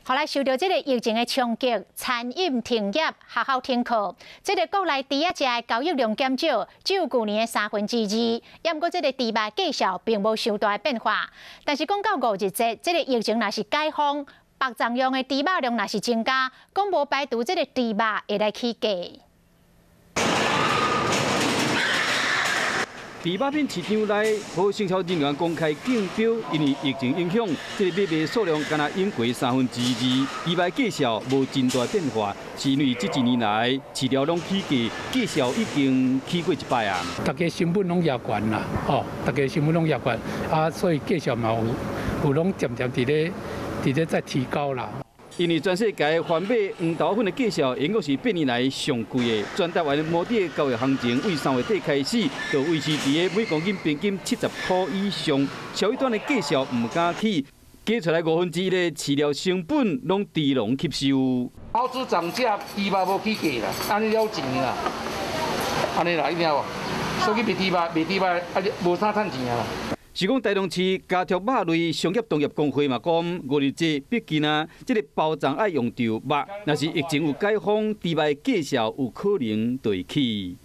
後來受到這個疫情的衝擊，餐飲停業，學校停課，這個國內豬仔食的交易量減少，只有舊年的三分之二。也毋過這個豬肉價數並無傷大的變化。但是講到五日節，這個疫情若是解封，白鬃用的豬肉量若是增加，講無排除這個豬肉會來起價。佇肉品市場內，無承銷人員公開競標，因為疫情影響，這個買賣數量干焦減過三分之二，豬肉價數無真大變化，是因為這一年來飼料攏起價，價數已經起過一擺啊。大家成本攏也懸啦，吼，大家成本攏也懸，啊，所以價數嘛有攏漸漸佇咧在提高啦。因為全世界番麥黃豆粉的價數，應該是8年來上貴的。全台灣摩的交易行情，對3月底開始就維持佇咧每公斤平均70箍以上。消費端的價數毋敢起，加出來1/5的飼料成本，攏豬農吸收。包子漲價，豬肉無起價啦，按呢了錢啦，按呢啦，你聽無？所以賣豬肉，賣豬肉啊，無啥趁錢啊。是講台中市家畜肉類商業同業公會嘛講，五日節畢竟啊，這個包粽愛用著肉，若是疫情有解封，豬肉價數有可能就會起。